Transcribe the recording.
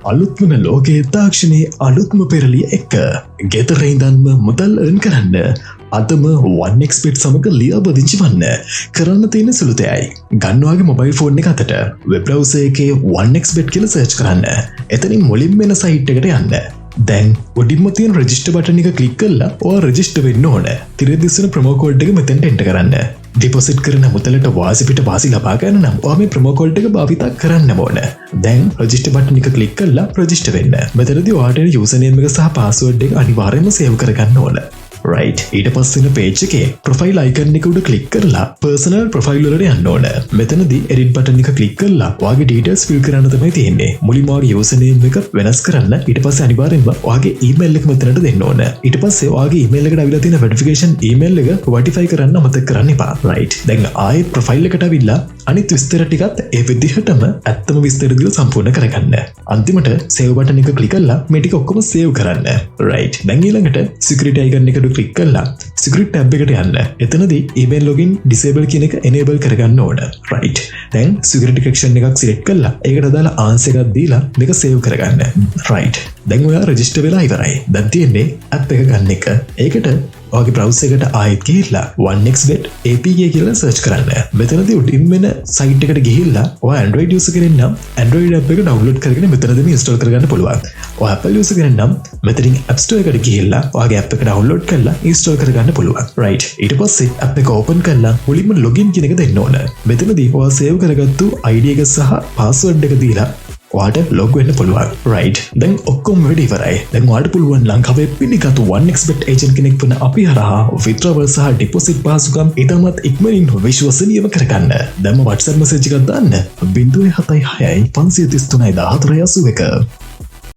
අලුත්ම ලෝකයේ තාක්ෂණයේ අලුත්ම පෙරලිය එක්ක ගෙදර ඉඳන්ම මුදල් earn කරන්න අදම 1xBet සමග ලියාපදිංචි වන්න. කරන්න තියෙන සුළු දෙයයි. ගන්න ඔයාගේ මොබයිල් ෆෝන් එක අතට, වෙබ් බ්‍රවුසර් එකේ 1xBet කියලා සර්ච් කරන්න. එතනින් මුලින්ම එන සයිට් එකට යන්න. දැන් උඩින්ම තියෙන රෙජිස්ටර් බටන් එක ක්ලික් කරලා ඔයා රෙජිස්ටර් වෙන්න ඕන. තිරේ දිස්වන ප්‍රොමෝ කෝඩ් එක මෙතෙන්ට එන්ටර් කරන්න. ඩිපොසිට් කරන මුදලට වාසි පිට වාසි ලබා ගන්න නම් ඔයා මේ ප්‍රොමෝ කෝඩ් එක භාවිතා කරන්න ඕන. දැන් රෙජිස්ටර් බටන් එක ක්ලික් කරලා රෙජිස්ටර් වෙන්න. මෙතනදී ඔයාට එන යූසර් නේම් එක සහ පාස්වර්ඩ් එක අනිවාර්යයෙන්ම සේව් කරගන්න ඕන. රයිට්, ඊට පස්සේ එන පේජ් එකේ ප්‍රොෆයිල් අයිකන් එක උඩ ක්ලික් කරලා පර්සනල් ප්‍රොෆයිල් වලට යන්න ඕන. මෙතනදී එඩිට් බටන් එක ක්ලික් කරලා ඔයාගේ ඩීටේල්ස් ෆිල් කරන්න තමයි තියෙන්නේ. මුලින්ම ඔයාගේ යූසර් නේම් එක වෙනස් කරන්න. ඊට පස්සේ අනිවාර්යෙන්ම ඔයාගේ ඊමේල් එක මෙතනට දෙන්න ඕන. ඊට පස්සේ ඔයාගේ ඊමේල් එකට ඇවිල්ලා තියෙන වෙරිෆිකේෂන් ඊමේල් එක වෙරිෆයි කරන්න අමතක කරන්න එපා. රයිට්, දැන් ආයෙත් ප්‍රොෆයිල් එකට ඇවිල්ලා අනිත් විස්තර ටිකත් ඒ විදිහටම ඇත්තම විස්තර දීලා සම්පූර්ණ කරගන්න. අන්තිමට සේව් බටන් එක ක්ලික් කරලා මේ ටික ඔක්කොම සේව් කරන්න. රයිට්, දැන් ඊළඟට සිකියුරිටි අයිකන් එකට ක්ලික් කරලා සිකියුරිටි ටැබ් එකට යන්න. එතනදී ඊමේල් ලොගින් ඩිසේබල් කියන එක එනේබල් කරගන්න ඕන. රයිට්, දැන් සිකියුරිටි ක්වෙස්චන් එකක් සිලෙක්ට් කරලා ඒකට අදාළ ආන්සර් එකක් දීලා මේක සේව් කරගන්න. රයිට්, දැන් ඔයා රෙජිස්ටර් වෙලා ඉවරයි. දැන් තියෙන්නේ ඇප් එක ගන්න එක. ඒකට ඔයාගේ බ්‍රවුසර් එකට ආයෙත් ගිහිල්ලා 1xBet APK කියලා සර්ච් කරන්න. මෙතනදී උඩින් එන සයිට් එකට ගිහිල්ලා ඔයා Android user කෙනෙක් නම් Android app එක ඩවුන්ලෝඩ් කරගෙන මෙතනදීම ඉන්ස්ටෝල් කරගන්න පුළුවන්. ඔයා Apple user කෙනෙක් නම් මෙතනින් App Store එකට ගිහිල්ලා ඔයාගේ ඇප් එක ඩවුන්ලෝඩ් කරලා ඉන්ස්ටෝල් කරගන්න පුළුවන්. රයිට්, ඊට පස්සේ ඇප් එක ඕපන් කරලා මුලින්ම ලොගින් කියන එක දෙන්න ඕන. මෙතනදී ඔයා සේව් කරගත්තු ID එක සහ පාස්වර්ඩ් එක දීලා ඔයාට ලොග් වෙන්න පුළුවන්. රයිට්, දැන් ඔක්කොම වැඩ ඉවරයි. දැන් ඔයාට පුළුවන් ලංකාවේ පිළිගත්තු 1xBet agent කෙනෙක් වන අපි හරහා විත්ඩ්‍රෝවල් සහ ඩිපොසිට් පහසුකම් ඉතාමත් ඉක්මනින් විශ්වසනීයව කරගන්න. දැන්ම WhatsApp message එකක් දාන්න 076 533 14 81.